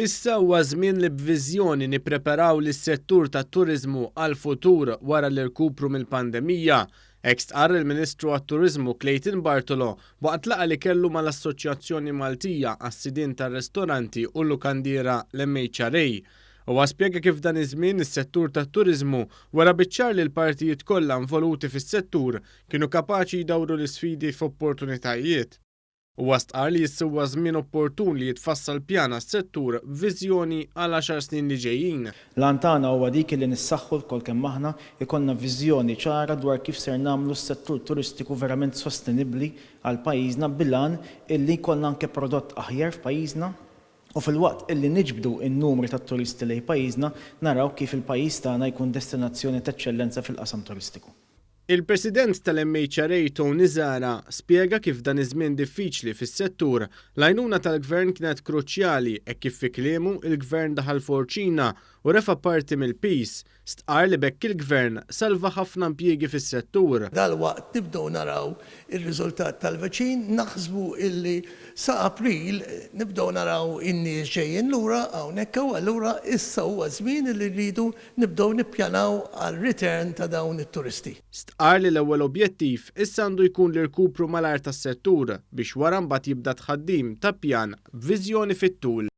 Issa huwa żmien li b'viżjoni nippreparaw lis-settur tat-turiżmu għall-futur wara l-irkupru mill-pandemija. Hekk stqarr il-Ministru għat-Turiżmu Clayton Bartolo waqt laqgħa li kellu mal-Assoċjazzjoni Maltija għas-Sidien tar-Ristoranti u l-Lukandiera l-MHRA. Huwa spjega kif f'dan iż-żmien is-settur tat-turiżmu wera biċ-ċar li l-partijiet kollha involuti fis-settur kienu kapaċi jdawru l-isfidi f'opportunitajiet. Huwa stqarr li issa huwa żmien opportun li jitfassal pjan għas-settur b'viżjoni għal għaxar snin li ġejjin. L-għan tagħna huwa dik illi nissaħħu lkoll kemm aħna, ikollna viżjoni ċara dwar kif ser nagħmlu s-settur turistiku verament sostenibbli għal pajjiżna bil-għan illi jkollna anke prodott aħjar f'pajjiżna u filwaqt illi niġbdu n-numri tat-turisti lejn pajjiżna naraw kif il-pajjiż tagħna jkun destinazzjoni t'eċċellenza fil-qasam turistiku. Il-President tal-MHRA Tony Zahra spjega kif f'dan iż-żmien diffiċli fis-settur, l-għajnuna tal-Gvern kienet kruċjali hekk kif fi kliemu il-Gvern daħal forċina u refa' parti mill-piż. Stqarr li b'hekk il-Gvern salva ħafna impjiegi fis-settur. Dalwaqt nibdew naraw ir-riżultat tal-vaċin, naħsbu illi sa April nibdew naraw in-nies ġejjin lura hawnhekk u allura issa huwa ż-żmien illi rridu Nibdew nippjanaw għar-return ta' dawn it-turisti. Stqarr li l-ewwel objettiv issa għandu jkun l-irkupru malajr tas-settur biex wara mbagħad jibda t-tħaddim ta' pjan b'viżjoni fit-tul.